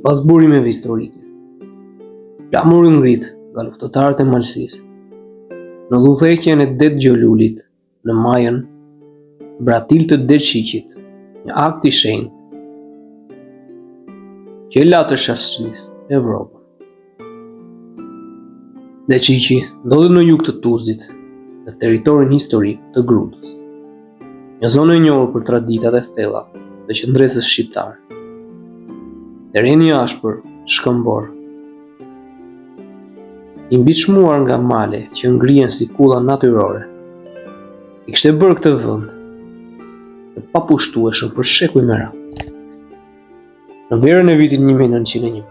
Sipas burimeve historike, flamuri u ngrit nga luftëtarët e Malësisë në udhëheqjen e Dedë Gjo Lulit në majën Bratil të Deçiqit, një akt i shenjtë që e la të shastisë Evropën. Deçiqi ndodhet në jug të Tuzit, në territorin historik të Grudës. Një zonë e njohur për traditat e thella të qëndresës shqiptare. Terreni i ashpër, shkëmbor, i mbiçmuar nga male që ngrihen si kulla natyrore, e kishte bërë këtë vend të papushtueshëm për shekuj me radhë. Në verën e vitit 1911,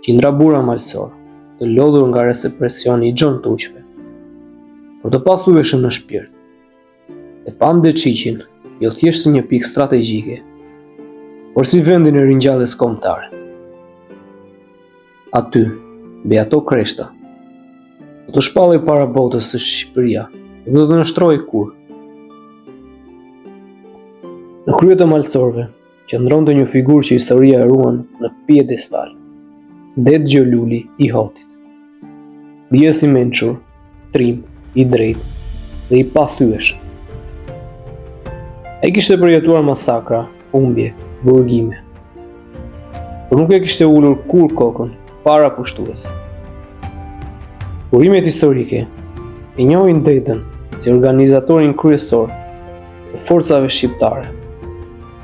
qindra burra malësorë, të lodhur nga represioni i xhonturqve, por të pathyeshëm në shpirt, e panë Deçiqin jo thjesht si një pikë strategjike, por si vendin e ringjalljes kombëtare. Aty, mbi ato kreshta, do të shpallej para botës se Shqipëria nuk do të nënshtrohej kurrë. Në krye të malësorëve, qëndronte një figurë që historia e ruan në piedestal, Dedë Gjo Luli i Hotit. Prijës i mençur, trim, i drejtë dhe i pathyeshëm. Ai kishte përjetuar masakra, humbje, burgime. Por nuk e kishte ulur kurrë kokën para pushtuesit. Burimet historike e njohin Dedën si organizatorin kryesor të forcave shqiptare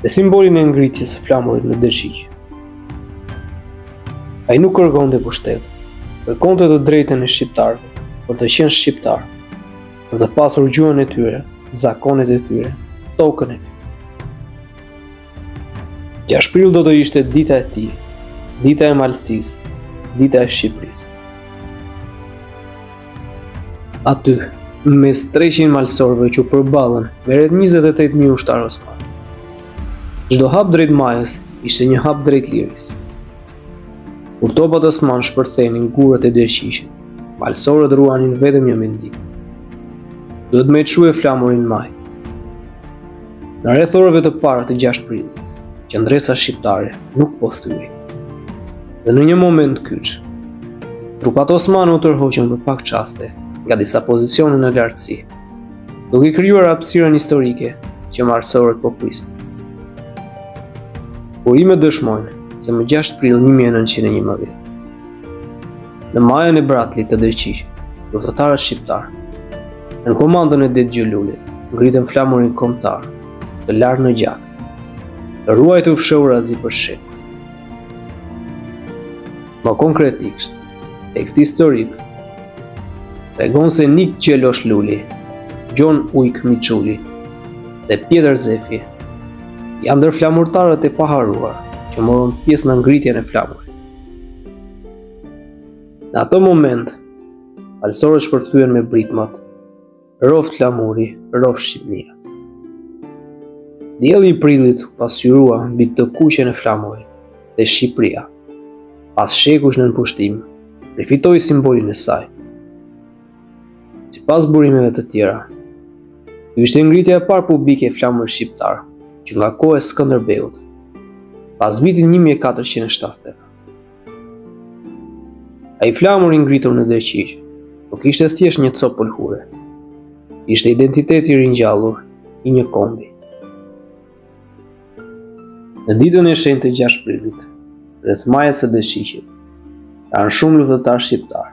dhe simbolin e ngritjes së flamurit në Deçiq. Ai nuk kërkonte pushtet, kërkonte të drejtën e shqiptarëve për të qenë shqiptarë, për të pasur gjuhën e tyre, zakonet e tyre, tokën e tyre. 6 prill do të ishte dita e tij, dita e Malësisë, dita e Shqipërisë. Aty, mes 300 malësorëve që u përballën me rreth 28.000 ushtarë osmanë. Çdo hap drejt majës ishte një hap drejt lirisë. Kur topat osmanë shpërthenin gurët e Deçiqit, malësorët ruanin vetëm një mendim. Duhet me çue flamurin n'majë. Në rreth orëve të para të 6 prillit, qëndresa shqiptare nuk po thyhej. Dhe në një moment kyç, trupat osmane u tërhoqën për pak çaste nga disa pozicione në lartësi, duke krijuar hapësirën historike që malësorët po prisnin. Burimet dëshmojnë se më 6 prill 1911, në majën e Bratlit të Deçiqit, luftëtarët shqiptarë, nën komandën e Dedë Gjo Lulit, ngritën flamurin kombëtar, të larë në gjak, të ruajtur fshehurazi për shekuj. Më konkretisht, teksti historik tregon se Nik Gjelosh Luli, Gjon Ujk Miçuli dhe Pjetër Zefi janë ndër flamurtarët e paharruar që morën pjesë në ngritjen e flamurit. Në atë moment, malësorët shpërthyen me britmat Rroftë flamuri, rroftë Shqipnia. Dielli i prillit u pasqyrua mbi të kuqen e flamurit dhe Shqipëria, pas shekujsh nën pushtim, rifitoi simbolin e saj. Sipas burimeve të tjera, kjo ishte ngritja e parë publike e flamurit shqiptar që nga koha e Skënderbeut, pas vitit 1479. Ai flamur i ngritur në Deçiq nuk ishte thjesht një copë pëlhure. Ishte identiteti i ringjallur i një kombi. Në ditën e shenjtë të 6 prillit, rreth majës së Deçiqit, ranë shumë luftëtarë shqiptarë,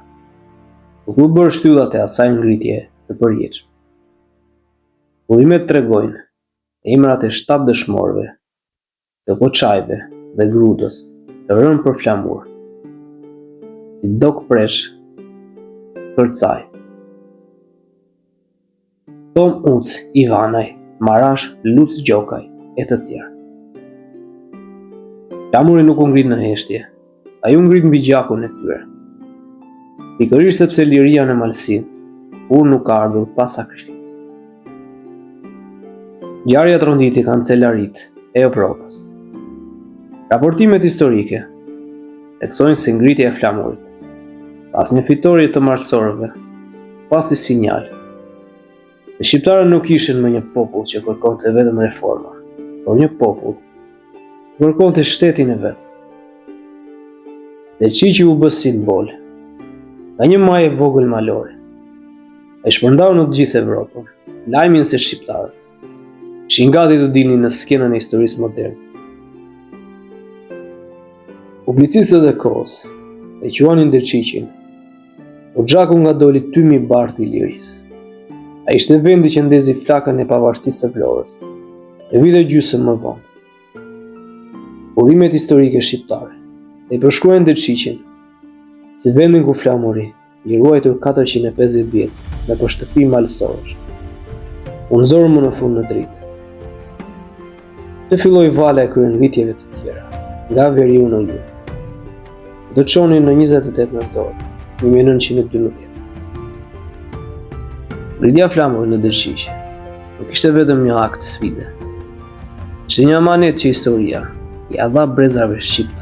duke u bërë shtyllat e asaj ngritje të përjetshme. Burimet tregojnë emrat e 7 dëshmorëve të Koçajve dhe Grudës të rënë për flamur, si Dok Preç Kërcaj, Tom Uc Ivanaj, Marash Luc Gjokaj e të tjerë. Flamuri nuk u ngrit në heshtje, ai u ngrit mbi gjakun e tyre. Pikërisht sepse liria në Malësi kurrë nuk ka ardhur pa sakrificë. Ngjarja tronditi kancelaritë e Evropës. Raportimet historike theksojnë se ngritja e flamurit pas një fitoreje të malësorëve, pa si sinjal se shqiptarët nuk ishin më një popull që kërkonte vetëm reforma, por një popull që kërkonte shtetin e vet. Deçiqi u bë simbol, nga një majë e vogël malore. Ai shpërndau në të gjithë Evropën, lajmin se shqiptarët ishin gati të dilnin në skenën e historisë moderne. Publicistët e kohës e quanin Deçiqin Oxhaku nga doli tymi i bardhë i lirisë. Ai ishte vendi që ndezi flakën e pavarësisë së Vlorës, një vit e gjysmë më vonë. Burimet historike shqiptare e përshkruajnë Deçiqin si vendin ku flamuri i ruajtur 450 vjet nëpër shtëpi malësorësh. U nxor më në fund në dritë. Të filloi vala e kryengritjeve të tjera, nga veriu në jug. Do të çonin në 28 nëntor 1912. Ngritja e flamurit në Deçiq nuk ishte vetëm një akt sfide. Ishte një amanet që historia ia dha brezave shqiptarë.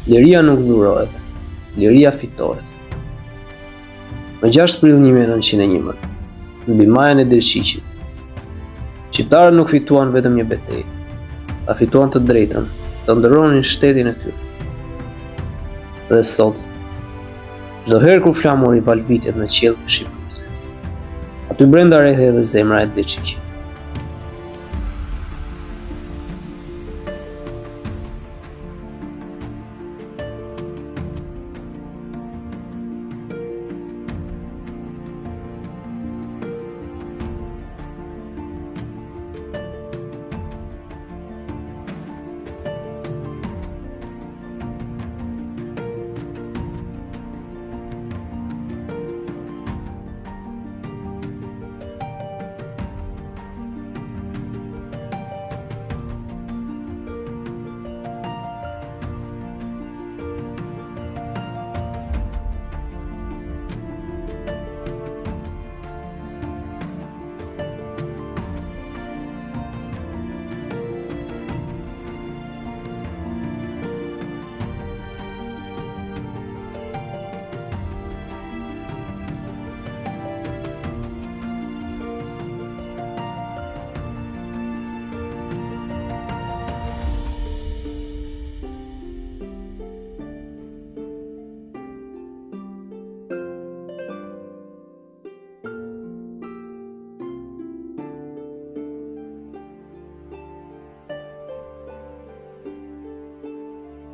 Liria nuk dhurohet, liria fitohet. Më 6 prill 1911, mbi majën e Deçiqit, shqiptarët nuk fituan vetëm një betejë, ata fituan të drejtën të ëndërronin shtetin e tyre. Dhe sot, çdo herë kur flamuri valëvitet në qiell të Shqipërisë, aty brenda rreh edhe zemra e Deçiqit.